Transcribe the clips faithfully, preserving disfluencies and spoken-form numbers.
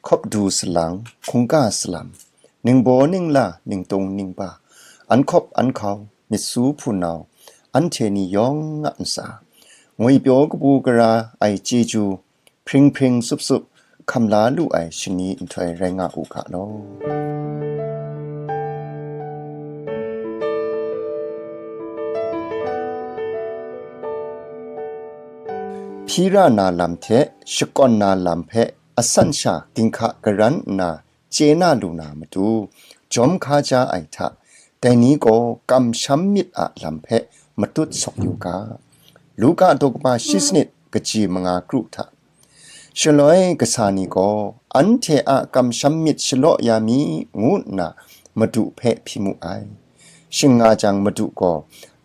Hkawp du salang, hkungga salam, ningbaw ningla, ningtung ningba, an hkawp an hkau, myit su hpunau, anhte ni yawng a ntsa, ngwipyaw kabu gara ai chyeju, hpring hpring sup sup, hkam la lu ai shani nhtoi rai nga u ga law. Hpyi ra na lam hte shakawn na lam hpe asan sha ginhka garan nna chye na lu na matu, jawm hka ja ai hta, dai ni gaw kamsham myit a lam hpe matut sawk yu ga. Luka daw kaba shi sanit kaji manga kru hta. Shaloi kasa ni gaw, anhte a kamsham myit shalaw ya mi, ngu nna Madu hpe hpyi mu ai. Shing nga jang, Madu gaw,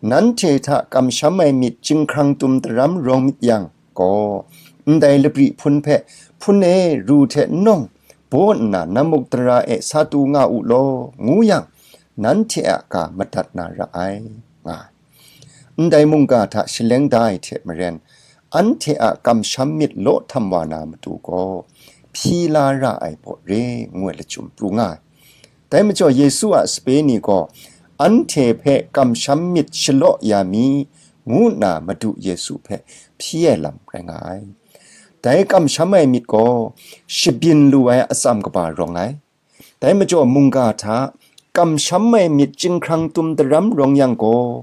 nanhte hta kamsham ai myit chyinghkrang tum daram rawng myit yang gaw, ndai labri hpun hpe, hpun e ru hte nawng baw nna namuk dara e sa tu nga u law, ngu yang, nanhte a ga madat na ra ai, nga ai. Ndai mungga hta shaleng da ai hte maren, anhte a kamsham myit law htam wa na matu gaw, hpyi la ra ai baw re, ngu ai lachyum pru nga ai. Dai majaw, Yesu a sape ni gaw, anhte hpe kamsham myit shalaw ya mi, ngu nna Madu Yesu hpe hpyi ai lam rai nga ai. Dai kamsham ai myit gaw, shabyin lu ai atsam kaba rawng ai. Dai majaw, mungga hta kamsham ai myit chyinghkrang tum daram rawng yang gaw,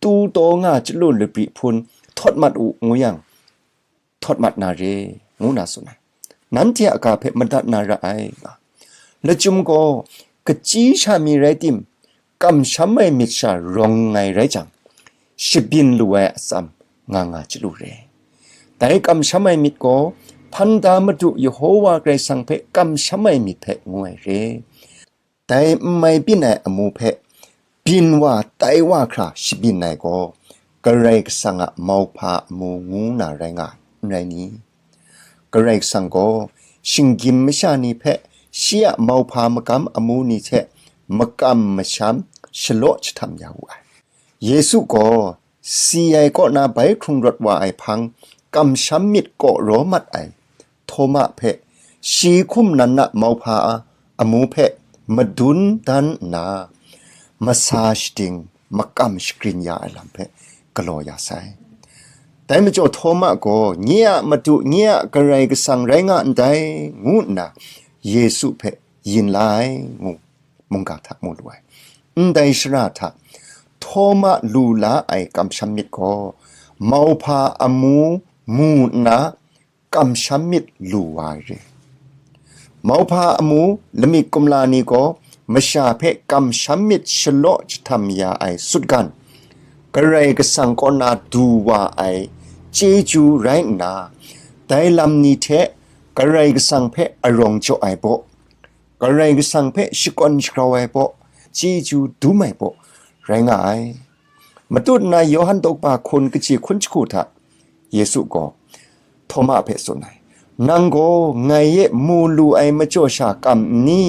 tu taw nga chyalu labri hpun htawt mat u, ngu yang, htawt mat na re, ngu na tsun ai. Nanhte a ga hpe madat na ra ai, nga. Lachyum gaw, kachyi sha mi rai tim, kamsham ai myit sha rawng ai rai jang, shabyin lu ai atsam nga nga chyalu re. Dai kamsham ai myit gaw, hpan da Madu Yehowa Karai Kasang hpe kamsham ai myit hpe ngu ai re. Dai n mai byin ai amu hpe byin wa tai wa hkra shabyin ai gaw, Karai Kasang a mauhpa amu ngu na rai nga ai, n rai ni? Karai Kasang gaw shinggyim masha ni hpe shi a mauhpa magam amu ni hte makam masham shalaw jahtam ya wu ai. Yesu gaw si ai kaw na bai hkrung rawt wa ai hpang, kamsham myit kaw raw mat ai Htawma hpe shi hkum nan na mauhpa a amu hpe madun dan nna, masa shading makam shagrin ya ai lam hpe galaw ya sai. Dai majaw Htawma gaw, "Nye a Madu, nye a Karai Kasang rai nga ndai," ngu nna Yesu hpe yin la ai, ngu mungga hta mu lu ai. Ndai shara hta Htawma lu la ai kamsham myit gaw, mauhpa amu mu nna kamsham myit lu wa ai re. Mauhpa amu lamik kumla ni gaw masha hpe kamsham myit shalaw jahtam ya ai sutgan, Karai Kasang kaw na du wa ai chyeju rai nna, dai lam ni hte Karai Kasang hpe arawng jaw ai baw, Karai Kasang hpe shakawn shagrau ai baw, chyeju dum ai baw rai nga ai. Matut nna Yawhan daw kaba hkun kaji hkun jahku hta Yesu gaw Htawma hpe tsun ai, "Nang gaw ngai e mu lu ai majaw sha kam n ni?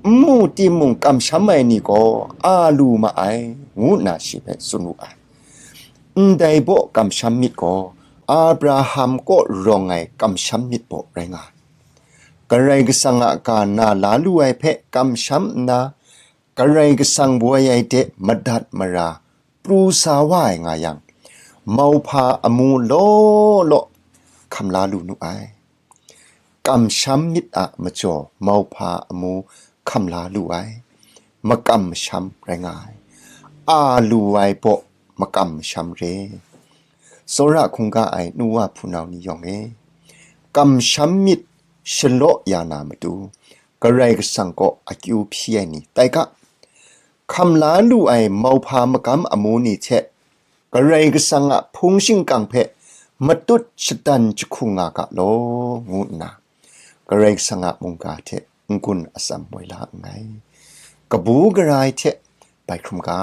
N mu timung, kamsham ai ni gaw a lu ma ai," ngu nna shi hpe tsun wu ai. Ndai baw kamsham myit gaw, Abraham kaw rawng ai kamsham myit baw rai nga ai. Karai Kasang a ga na la lu ai hpe kamsham nna, Karai Kasang woi ai de madat mara pru sa wa ai nga yang, mauhpa amu law law hkam la lu nu ai. Kamsham myit a majaw mauhpa amu hkam la lu ai, makam masham rai nga ai. A lu ai baw makam masham re. Tsawra hkungga ai nu wa hpunau ni yawng e, kamsham myit shalaw ya na matu, Karai Kasang kaw akyu hpyi ai ni tai ga. Hkam la lu ai mauhpa magam amu ni hte Karai Kasang a hpung shingkang hpe matut shadan jahkung nga ga law, ngu nna Karai Kasang a mungga hte n-gun atsam woi la nngai. Kabu gara ai hte bai hkrum ga.